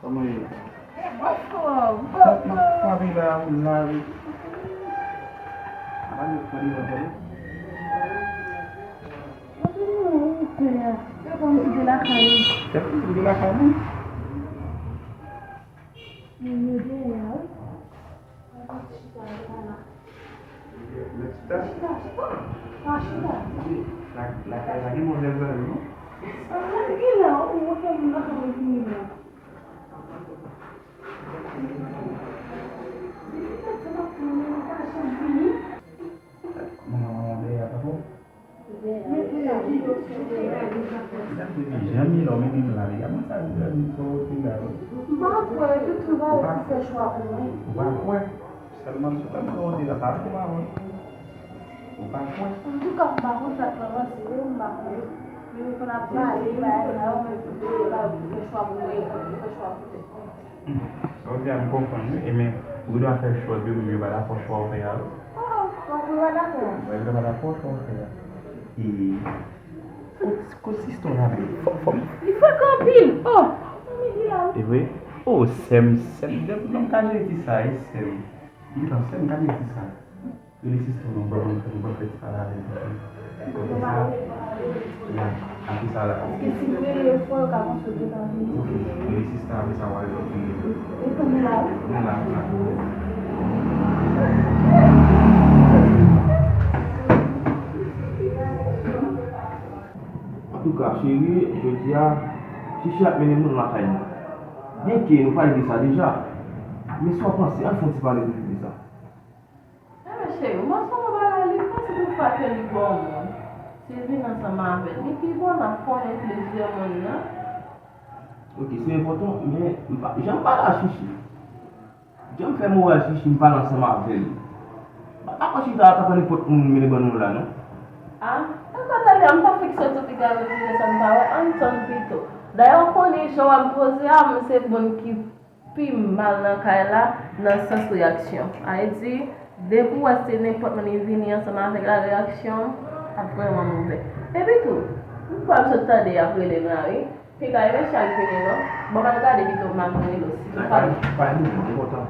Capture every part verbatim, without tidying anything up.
Kòman ye? Anfòm. Sa, sa, sa, sa, la, la, wi. Apa nou fè li anfòm? Mwen te nan wout pè a. Yo konn kite lakay ou. Yo konn kite lakay mwen. Men yo dèyè a, wi. Mwen chita. Chita, chita. Pa chita. La, lakay la gen move zanmi, non? Sa gen la, ou wè moun nan kòman vini la. Depi tèt se pa pou mwen, ou pa janm vini. Manman, manman, dèyè a pa bon. Gade depi jan mi la w mete m la, li ap sa li ap di sa w te la. M pa kwè, Pitou, pa fè chwa pou mwen. Ou pa kwè? Sèlman sou kòm sa w te la, pa twò pawòl. Ou pa kwè? Antouka, m pa konn sa k ranmase yo, m pa konn. Men m konn ap pale, bagay sa yo, men Pitou, pa fè chwa pou mwen, fè chwa pou tèt mwen. Sa w di a, m konprann wi, e men ou gen dwa fè chwa de moun yo pa dakò chwa w fè a wi. Oh, oh, w ap wè yo pa dakò. Wè, yo pa dakò chwa w fè a. E kot, kot siston la menm? Fò, fò m. Li frekan anpil. Oh, men li la wi. E vre? Oh, sè m, sè m, non, m ka jere ti sa, e sè m. Li lan sè m, m ka jere ti sa. Rele sista w non, ban mwen, ban mwen fè ti pale avè l. Ok, sa. Ya, apre sa la. Paske si m rele yo fò, yo ka panse w gentan vini. Ok, rele sista, apre sa w al rele. Rete nou la wi. Nou la, nou la. Antouka, cheri, jodi a, Chichi ap mennen moun lakay nou. Byenke nou pale de sa deja, men sa w panse, ann fè yon ti pale de sa. Enben cheri, ou pa sonje bagay li fè, si toutfwa ke li bon moun, si l vin ansanm avè l, li pi bon, n ap konnen plizyè moun nan. Ok, se enpòtan, men m pa, jan m pale a Chichi, jan m fè moral Chichi, m pale ansanm avè l. M pa ta pran chita a, ta pran nenpòt moun mennen ban nou la, non. A, dakò, Talia, m pa fikse w tou piga yo di de sa m pa wè, ann tann pito. Dayè, w konnen jan w ap poze a, m se moun ki pi mal nan kay la nan sans reyaksyon. Sa vle di, depi w wè se nenpòt moun ki vini ansanm avèk la, reyaksyon ap vrèman movè. Epi tou, m kwè m sot tande y ap rele m la wi. Piga e mesye a k vini non. Bon, m al gade pito m al rele w si m pa. Pa, pa, pa, pa, pa, pa, pa, pa, pa, pa.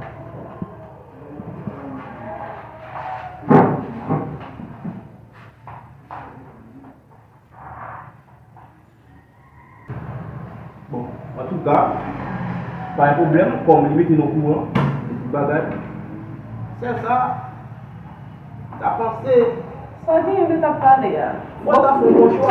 Bon, antouka, pa gen pwoblèm, kòm li mete nou okouran de tout bagay. Sèl sa, ta panse. Sa genyen yo t ap pale a? Mwen ta fè yon bon chwa.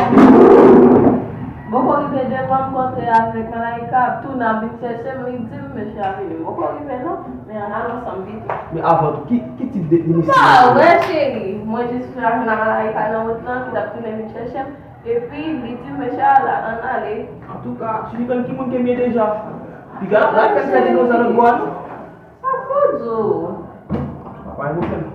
Bòkò rive devan m kontre avèk Malaika, ap tounen ap vin chèche m, li di m mesye a vini. Bòkò rive non, men ann al ansanm pito. Men avan tou, ki, ki tip de inisyativ? M pa wè, cheri. Mwen jis fè avè Malaika nan wout lan, ki t ap tounen vin chèche m. Epi, li di mesye a la, ann ale. Antouka, Chichi konn ki moun ke m ye deja. Piga l ap fè m pèdi konsa lòt bò a non. Sa fò di w. Antouka, pa gen pwoblèm.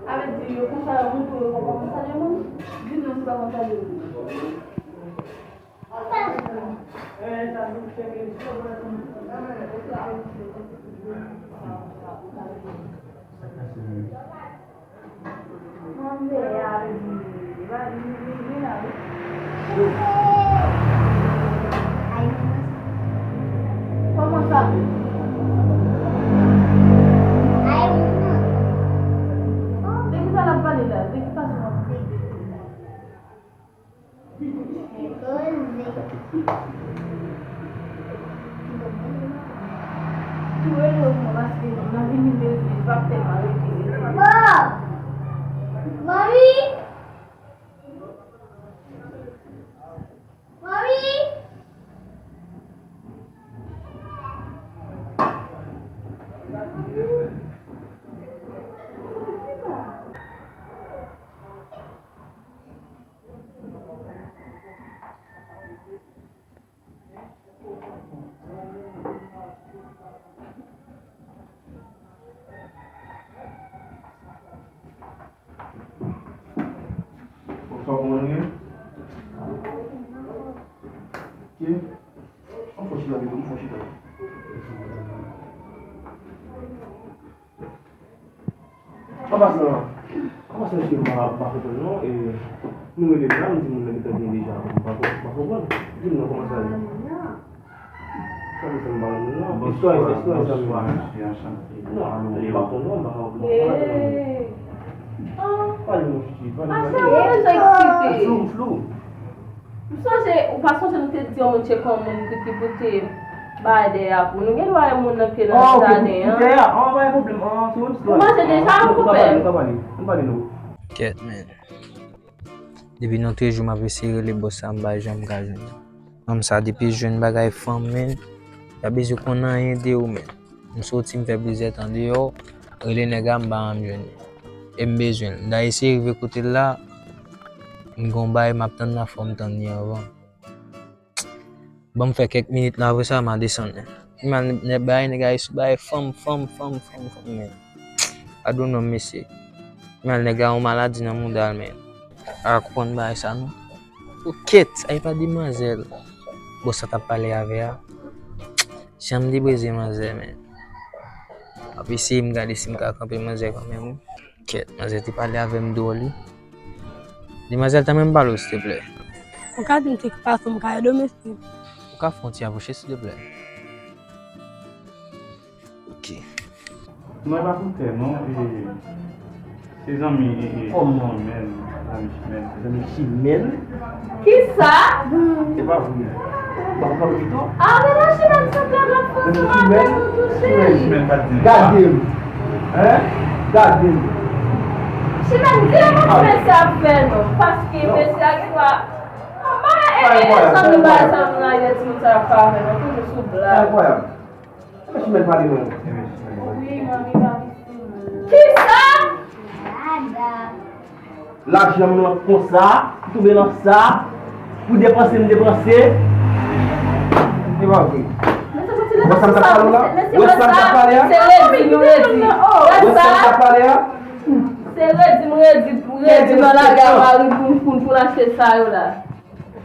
Sa vle di yo konsa yo montre yo konprann sa de moun. Di nou si pa konsa de moun. Kòman sa? De ki sa l ap pale la? De ki fason w ap pale? Rele w non, paske nan vini bezwen, li p ap tèlman rete. Manmi! Manmi! Bonswa, kòman nou ye? Ok. Ann fè chita pito, ann fè chita. Ann pase la. Ann pase mesye, m pa, m pa konprann non. E, nou rele m la, m di moun nan gentan vini deja. M pa, m pa konprann. Di m non, kòman sa ye? Sa mesye m pa konprann non. Istwa, istwa sa menm. Non, m pa konn non, m pa konprann. Pale non, Fifi, pale, pale. Flou, flou. M sonje, ou pa sonje nou te di yon moun tcheke yon moun ki, ki pote bagay dèyè a pou nou. Gen dwa yon moun nan pye nan jaden an. Ou manje deja, ou konpè? Kèt, men. Depi nan trè jou, m ap eseye rele bòs sa, m pa janm ka jwenn li. Nonm sa, depi l jwenn bagay fanm, men, li pa bezwen konn anyen de ou, men. M soti, m fè plizyè tan deyò, rele nèg la, m pa janm jwenn li. E m bezwen l. M ta eseye rive kote l la, m gon bagay m ap tann la, fò m tann li anvan. Ban m fè kèk minit la, apre sa, m a desann. M al nèg bay, nèg la sou bay, fanm, fanm, fanm, fanm, fanm, men. Pa di w non, mesye. M al nèg la yon maladi nan mouda l, men. A konprann bagay sa, non. Ou kèt, ay pa di manzè l. Bòs sa t ap pale avè a. Janm debreze manzè, men. M ap eseye m gade si m ka kanpe manzè kanmenm, wi. Kèt, manzè te pale avè m dwòl, wi. Demwazèl, tanmen m pale w, silteplè. Ou ka di m ki fason m ka ede w, mesye? Ou ka fè yon ti apwoche, silteplè? Ok. Non, e pa pou tè, non. E, se zanmi, e, e, Chimèn. Zanmi Chimèn. Zanmi Chimèn? Kisa? Se pa vre. Ba, ou pale pito? Ah, men non, Chimèn, se te lòt fason m ap fè nou touche. Chimèn, Chimèn pa t di m sa. Gade m. Hein? Gade m. Chimèn, di m sa mesye ap fè non, paske mesye a gen dwa. Mwen, e, e, e, zanmi ba zanmi la, e timoun sa yo ap fè avè nou, toujou sou blag. Sa enkwayab. Chimèn pale non. Wi, manmi, pa vin sou mwen. Kisa? Lajan m nan konsa, m tonbe nan sa, pou depanse m depanse. Se pa vre. Mesye, soti nan sa, mesye, sa, se redi nou redi. Wè sa? Se redi m redi, redi nan lage a mari pou, pou, pou n achte sa yo la.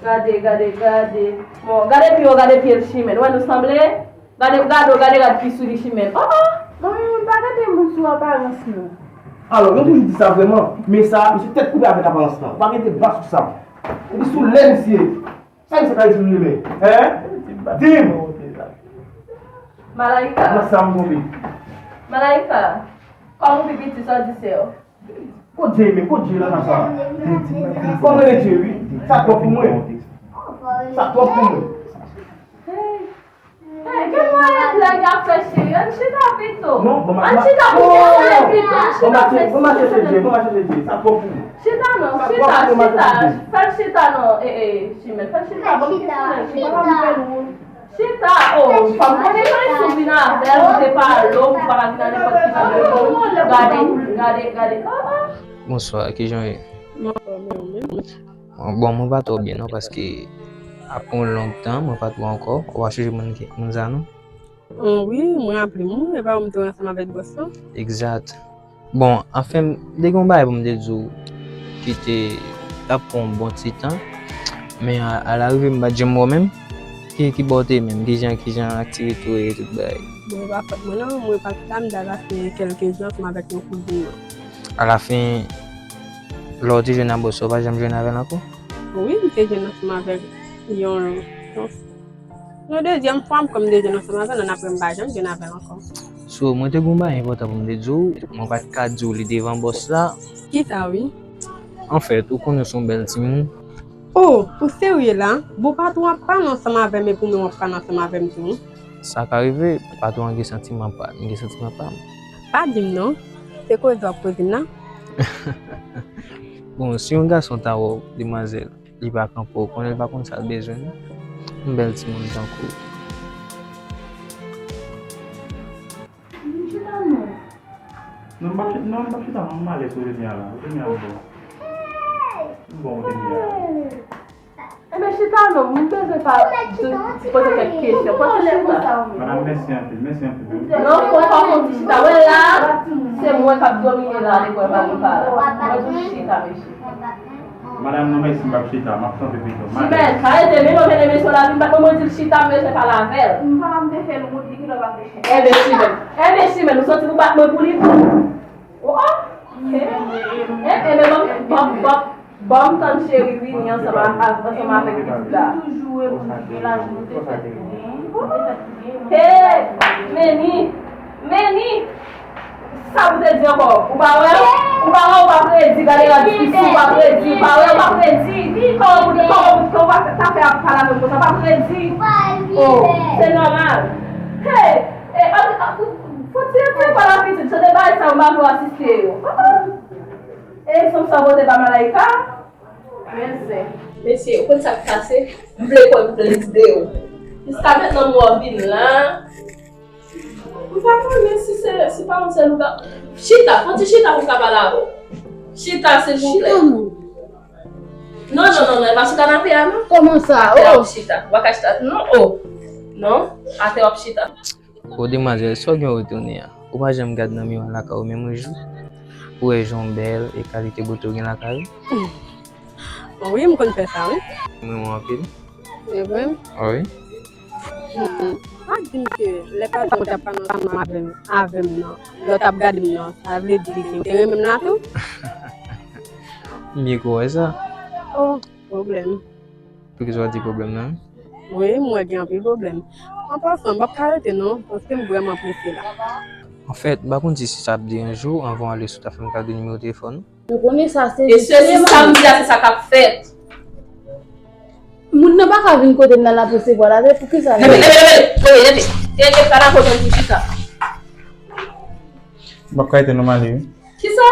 Gade, gade, gade. Bon, gade pye w, gade pye l, Chimèn. Wè nou sanble? Gade, gade w, gade rad ki sou li, Chimèn. Oh, oh! Manmi, moun pa gade moun sou aparans, non. Alò, yo toujou di sa vrèman, men sa, misye tèt koupe avèk aparans lan. Ou pa gen deba sou sa. Epi sou lè misye. Sa misye ka di nou demen? Hein? Di m! Malaika. Nan sa m tonbe. Malaika. Kòm ou pi piti, sa w di sè w? Kot Jay menm? Kot Jay nan ka sa? Kòm rele Jay, wi. Sa twòp pou mwen. Sa twòp pou mwen. Hey, hey, gen mwayen blag ap fè cheri. Ann chita pito. Non, bon, ann chita pito, ann chita pito, ann chita pito. Bon, m a chèche Jay, bon, m a chèche Jay. Sa twòp pou mwen. Chita non, chita, chita. Fè l chita non. E, e, Chimèn, fè l chita. Bon, chita, chita. Chita, oh, fanm, mwen te konn sou vin avè l, ou te pale, ou pa ka vin a nenpòt ki jan de moun. Gade, gade, gade. Oh, oh. Bonswa, kijan w ye? Mwen anfòm, e ou menm? Bon, mwen pa twò byen non, paske apre yon long tan, mwen pa t wè ankò. Ou pa sonje moun ki, moun sa non? Wi, mwen raple m, wi, e pa ou m te wè ansanm avèk bòs lan? Egzat. Bon, anfen, m te gen yon bagay pou m te di w ki te t ap pran yon bon ti tan, men a, a la rive m pa t janm wè w menm. Ki, ki bò w te ye menm? Kijan, kijan aktivite w ye, tout bagay? Bon, e pa fòt mwen non, mwen pa t la, m t al achte kèlke jan ansanm avèk yon kouzin mwen. Alafen, lè w te jwenn ak bòs la, w pa janm jwenn avè l ankò? Wi, m te jwenn ansanm avèk yon, yon yon dezyèm fwa ankò m te jwenn ansanm avè l, ann apre m pa janm jwenn avè l ankò. So, mwen te gen yon bagay enpòtan pou m te di w, mwen pa t ka di w li devan bòs la. Kisa, wi? Anfèt, ou konnen w se yon bèl timoun. Oh, ou serye la? Bon, patwon ap pale ansanm avè m, epi ou menm w ap pale ansanm avè m tou. Sa ka rive, patwon an gen santiman pa l, m gen santiman pa m. Pa di m non. Se koze w ap koze m nan. Bon, si yon gason ta wè w, demwazèl, li pa kanpe, w konnen l pa konn sa l bezwen non. Yon bèl timoun tankou w. Non, m p ap chita, non, m p ap chita, non, m alèz kote m ye a la. Kote m ye a m bon. M bon kote m ye a. Enben chita non, m bezwen pa poze kèk kesyon. Poze chita. Madanm, mèsi anpil, mèsi anpil. Non, fò w pa konn ti chita. Wè la, se mwen k ap domine la, depi w pa gen pa la. Mwen di w chita, mesye. Madanm, non, mèsi, m p ap chita, m ap kanpe pito. Madanm. Chimèn, arete, men mwen vin mesye la vin bat mwen, mwen di l chita, m bezwen pale avè l. M pa m te fè l wout, li genlè pa vle chita. Enben, Chimèn, enben, Chimèn, ou santi pou bat mwen pou li tou? Oh! Enben, ban m, ban m, ban m, ban m tann cheri vini ansanm a, ansanm avèk pitit la. Hey! Meni! Meni! Sa pou te di ankò? Ou pa wè? Ou pa wè, ou pa predi, gade rad difisil, ou pa predi, ou pa wè, ou pa predi. Kòman pou, kòman pou, kòman pou ta fè ap pale avè m konsa, ou pa predi. Oh, se nòmal. Hey! E, a, a, fò ti retire pa la pitit, se de bagay sa yo m pa vle w asiste yo. E, sanm sa pote ba Malaika? Men zen. Mesye, ou konn sa k pase? M vle kwè m plede w. Jiska mentnan m wè w vin la. M pa konnen si se, si pa yon sèl ou ka. Chita, fò ti chita pou m ka pale avè w. Chita, silvouplè. Chita non. Non, non, non, non, e pa sou kanape a non. Kòman sa? Atè w ap chita. Ou pa ka chita. Non, oh. Non, atè w ap chita. O demwazèl, sa w gen w retounen an? Ou pa janm gad nan miwa lakay ou menm yon jou? Pou w wè jan w bèl e kalite bote w gen lakay ou? Wi, m konn fè sa, wi. M renmen w anpil. E vre? Wi. Pa di m ke lè patwon te ap pale ansanm avè m, avè m nan, lè w t ap gade m nan, sa vle di ke w te renmen m la tou? M byen kwè sa. Oh, pwoblèm. Poukisa w di pwoblèm nan? Wi, m wè gen anpil pwoblèm. An pasan, m p ap ka rete non, paske m vrèman prese la. Anfèt, m pa konn si sa ap deranje w anvan w ale sou ta fè m kado nimewo telefòn ou. Ou konnen sa se E se si sa m di a, se sa k ap fèt. Moun nan pa ka vin kote m nan l ap resevwa l avè poukisa l Leve, leve, leve, leve, leve. E, e, pa dakò tann pou chita. M p ap ka rete non, m ale wi. Kisa?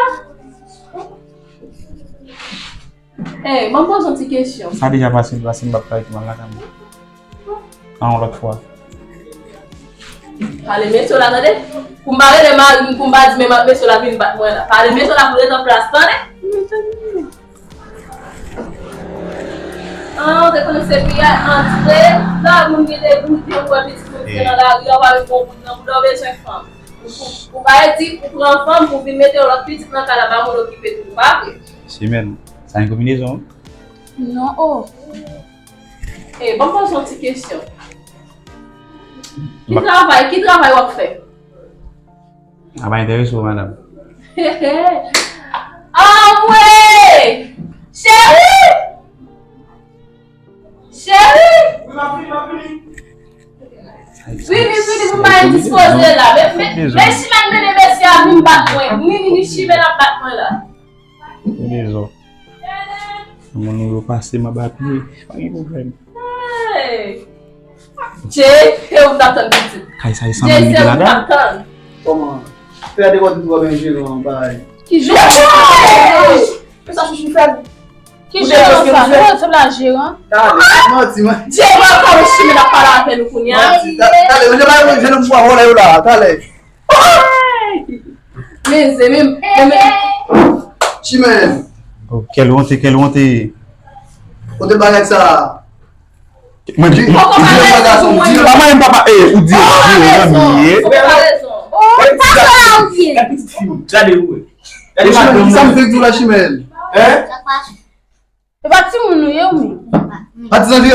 Hey, ban m poze yon ti kesyon. Sa deja pase, pase, m p ap ka rete, m al lakay mwen. A yon lòt fwa. Pale mesye la, tande. Pou m pa rele mari m, pou m pa di men mesye la vin bat mwen la. Pale mesye la pou rete an plas, tande. Ah, ou te konnen se piyay antre, la moun gen de gouden, ou wè pitit moun se nan lari a, ou pa met bon goud nan bouda, ou bezwen fanm. Ou, ou, ou pa di, ou pran fanm pou vin mete yon lòt pitit nan kay la, ba moun okipe tou, pa vre? Chimèn, sa yon konbinezon. Non, oh. E, ban m poze yon ti kesyon. Ki travay, ki travay w ap fè? A pa enterese w, madanm. Anmwe! Cheri! Cheri! Vini, vini, vini, pou m pa endispoze la. Men, men, men Chimèn mennen mesye a vin bat mwen. Ni, ni, ni Chimèn ap bat mwen la. Konbinezon. Moun yo pase m ap apiye. Pa gen pwoblèm. Hey! Jay, se ou m t ap tann pitit. Kay sa e Jay, sanble se gen ou m t ladan. Ap tann. Kòman? Fè a dekòt tou wè men jeran an bay. Ki jeran sa? Fè sa chouchou fè. Ki jeran sa? Nou resevwa jeran. Tale, manti, man. Jay, mwen ankò ou Chimèn ap pale avè nou kounye a. Manti. Ta- Tale, men je bay je nou mwa vòlè yo la. Tale. Men, se men, men, men. Chimèn. Oh, quelle honte, quelle honte. Kote bagay sa? Mwen di, Di, di, di, gason, di. Mama e papa, eh, ou di, di, di, di, Ou pa rezon. Gade pitit fi m. Gade ou. Gade madanm. Sa m fè di w la, Chimèn? Hein? E pa timoun nou ye, ou menm. Pa ti zanvi.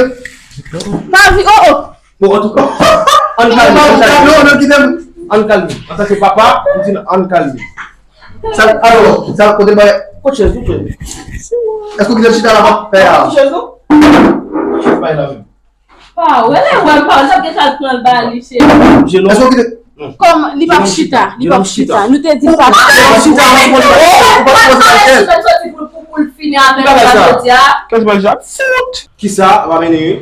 Pa vi, oh, oh. Bon, antouka, ann kalme, ann kalme. Non, non, kite m. Ann kalme. Antanke papa, m di ann kalme. Sa, alò, sa, kote bay. Kot chèz, kot chèz. Èske w kite m chita la, papa? Fè a. Kot chèz, non? Kot chèz bay la menm. Pa wè, lè wè m pa wè, l ap gentan al pran l ba li, cheri. Èske w kite. Kòm li p ap chita, li p ap chita. Nou te di sa. Chita, ou pa chita, ou pa chita. Soti pou, pou, pou l fini avè nou jodi a. Kèl bagay sa? Fout! Kisa w ap mennen?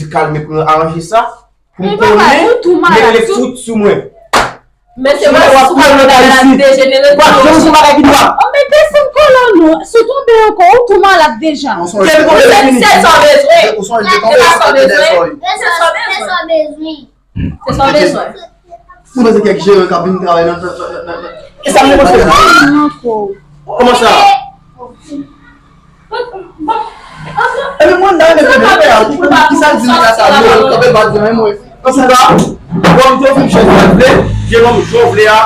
di kalme pou nou aranje sa. Pou m konnen, mete fout sou mwen. Men se pa sou bagay la dejenere tou. Ou pa janm sou bagay ki dwat. An, men desann kòlè w non. Si w tonbe ankò, ou tou malad deja. Se sa w bezwen. Se sa w bezwen. Se sa w bezwen. Se sa w bezwen. Ou panse kèk jeran k ap vin travay nan, nan, nan, nan, nan. E sa m te panse la. Kòman sa? Epi mwen, m ta renmen konnen pè a, ki, ki sa l di nan ka sa, yo, kanpe bat di men mwen. Antouka, bon, m te ofri m chèz mwen vle, jenòm, jan w vle a,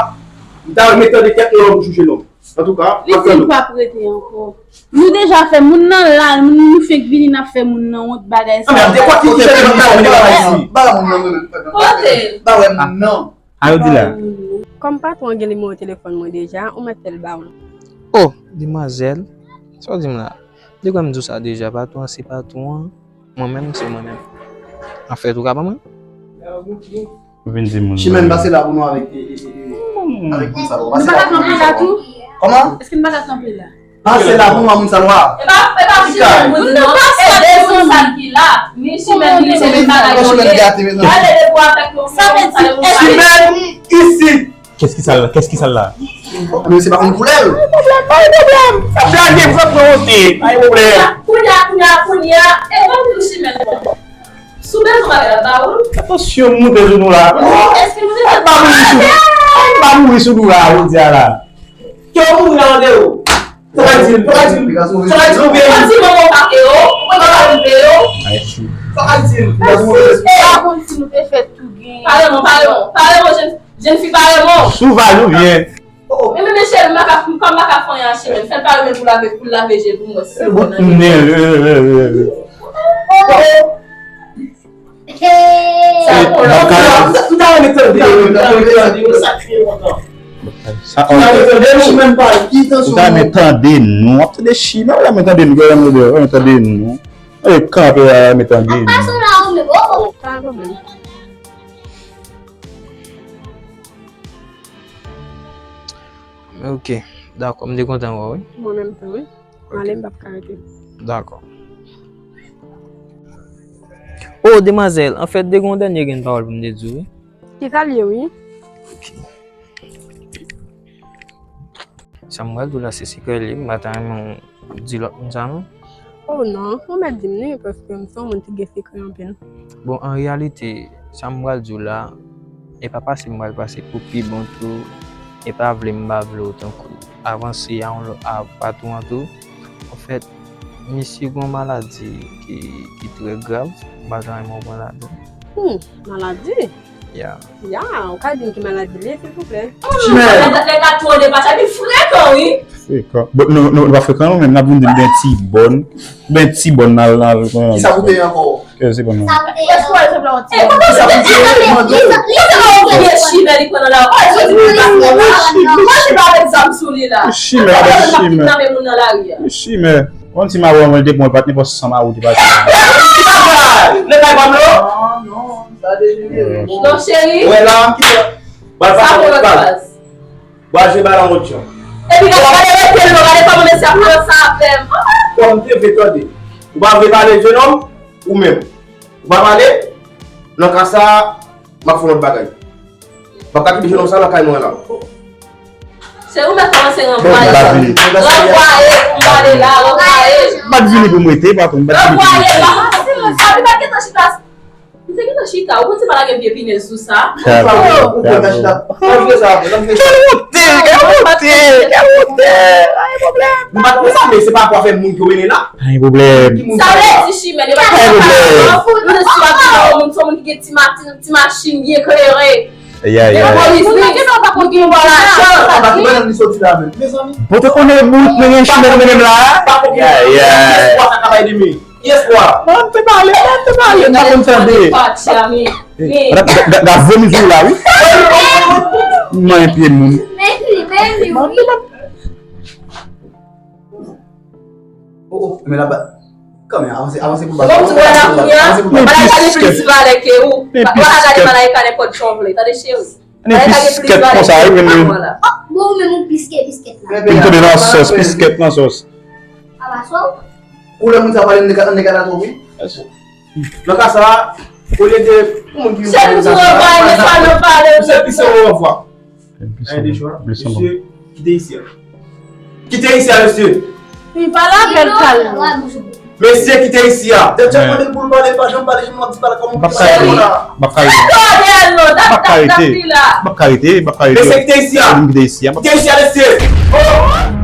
m ta renmen tande kèk mo nan bouch ou, jenòm. Antouka, m ap tann ou. Li di l p ap rete ankò. Nou deja fè moun nan la, nou fenk vini, n ap fè moun nan wont bagay sa. Anben, de kwa ki ki fè moun nan wont bagay sa? Ba moun nan, ba wè moun nan. A yo di la. Kòm patwon an gen nimewo telefòn mwen deja, ou mèt fè l ba w. Oh, demwazèl, sa w di m la? Depi m di w sa deja, patwon an se patwon an, mwen menm se mwen menm. Anfèt, ou ka ban mwen? Ou vin di moun. Chimèn, pase la pou nou avèk, e, e, e, e, avèk moun sa yo. Nou pa ka kanpe la tou? Kòman? Èske nou pa ka kanpe la? Pase la pou mwen, moun sa lwa. E pa, e pa Chimèn pou di non. E de moun sa ki la. Ni Chimèn, ni Chimèn pa ka gade. Gade de pou avèk nou. Sa vle di, Chimèn isit. Kès ki sa l la? Kès ki sa l la? Men se pa konn koulè l. Pa gen pwoblèm, pa gen pwoblèm. Sa blage, m pran pran wote. Pa gen pwoblèm. Kounye a, kounye a, kounye a. E ban m di Chimèn. Sou bezwen bagay la, ba ou. Atansyon, m moute sou nou la. Èske nou te fè. Al pa mouri sou, al pa mouri sou nou la, jodi a la. Ke w mouri nan de ou. Sa ka di l, sa ka di l, sa ka di l, ou byen. Ou di manman w pa ke yo, ou pa ka rive yo. Sa ka di l. E pa konn si nou te fè tou gen. Parèman, parèman, parèman, jèn, jèn fi parèman. Sou vaj ou byen. Oh, oh. Men, men, men, cheri, m pa ka, m pa, m pa ka fè anyen a Chimèn. Fè l pale men pou lave, pou lave je l pou m wè si se bon nan je l. Sa, m ta renmen tande, m ta renmen tande, sa kriye kontan. Sa, m ta renmen tande, Chimèn pale, ki tansyon. M ta renmen tande nou. W ap tande Chimèn, w ap tande nou, w ap tande nou. E kanpe a, w ap tande nou. Pa gen pwoblèm. Ok, dakò, m te kontan wè w, wi. Mwen menm tou, wi. M ale, m p ap ka rete. Dakò. Oh, demwazèl, anfèt, te gen yon dènye grenn pawòl pou m te di w, wi. Kisa l ye, wi? Ok. Sa m pral di w la, se sekrè li, m pa ta renmen w di lòt moun sa, non. Oh non, ou mèt di m li, paske m se yon moun ki gen sekrè anpil. Bon, an reyalite, sa m pral di w la, e pa pase m pral pase pou pi bon tou, e pa vle m pa vle w tankou avanse a yon lòt, a patwon an tou. Anfèt, misye gen yon maladi ki, ki trè grav, m pa ta renmen w pran ladan. Hmm, maladi? Ya. Ya, ou ka di m ki maladi li ye, silvouplè? Chimèn! Nèg la twò depache, li frekan, wi. Frekan. Bon, nou, nou, nou pa frekan, nou menm, n ap vin di l gen ti bòn. Ben, ti bòn, n al, n al, kisa pou te ye ankò? Kisa pou te ye? Èske w wè l sanble yon ti bòn? Kisa pou te ye? Li se yon vye chimè li pran nan lari. Ou wè, jodi moun pa fè la. Mwen se pa avèk zam sou li la. Chimè, chimè. Chimè. Yon ti mawon mwen te pran, pa t nenpòt san mawon te pase. Ki pa pral? Nan kay pa m lo? Non, non, sa dejenere. Non, cheri. Wè la, ki ba sa pou lòt baz. Baz je ba la wòt jan. Epi gade, gade rete l non, gade kòman mesye ap pran sa avè m. Kòm te vle tande. Ou pa vle pale, jenòm? Ou menm? Ou pa pale? Nan ka sa, m ap fè yon lòt bagay. M ap ka kite jenòm sa nan kay mwen la. Se ou mèt kòmanse ranvwaye. Ranvwaye pou m ale la, ranvwaye. M pa t vini pou m rete, patwon, m pa t vini pou m rete. Ranvwaye, pa fasil, sa, li pa gentan chita. Li te gentan chita, ou konn se pa lage vye pinèz sou sa. Ou konn ta chita. Nan vye sa, nan vye sa. Kèl wonte, kèl wonte, kèl wonte. Pa gen pwoblèm. M pa t konn sa, men se pa pou afè moun ki w mennen la. Pa gen pwoblèm. Sa vle di chimè, li pa gen pwoblèm. Moun sou ap di yon moun, se yon moun ki gen ti ma-, ti, ti machin byen klere. Ay, ay, ay. Polis, moun nan gen dwa pa konn ki yon bò lajan. Papa, ki bò li soti la menm? Mezanmi. Bon, te konnen bout, men gen chimè nou mennen la. Pa konn ki espwa sa ka bay demen. Ki espwa? Ban m te pale, ban m te pale, m pa konn tande. Gade, gade, gade vomi sou la, wi. Manyen pye moun. Men li, men li, wi. Oh, oh, men la ba. Kanmenm, avanse, avanse pou bal. Bon, ou wè la kounye a, malayika gen plis valè ke ou. Malayika gen malayika nenpòt jan w vle. Tande cheri. Malayika gen plis valè ke ou. Bon, ou menm ou plis ke biskèt la. Vin tonbe nan sòs, biskèt nan sòs. Apa sa w? Ou lè moun sa pale nèg, nèg a la twò, wi. Nan ka sa, olye de pou moun ki vin pale sa, se plis yon ranvwa. Gen de chwa. Mesye, kite isi a. Kite isi a, mesye. Li pale avè l kalm. Mesye, kite isi a. Dènye mande l pou l pale, l pa janm pale, janm ap di pale kòman pou pale la. M p ap ka rete. M p ap ka rete. M p ap ka rete, m p ap ka rete. Mesye, kite isi a. Kite isi a, mesye. Oh!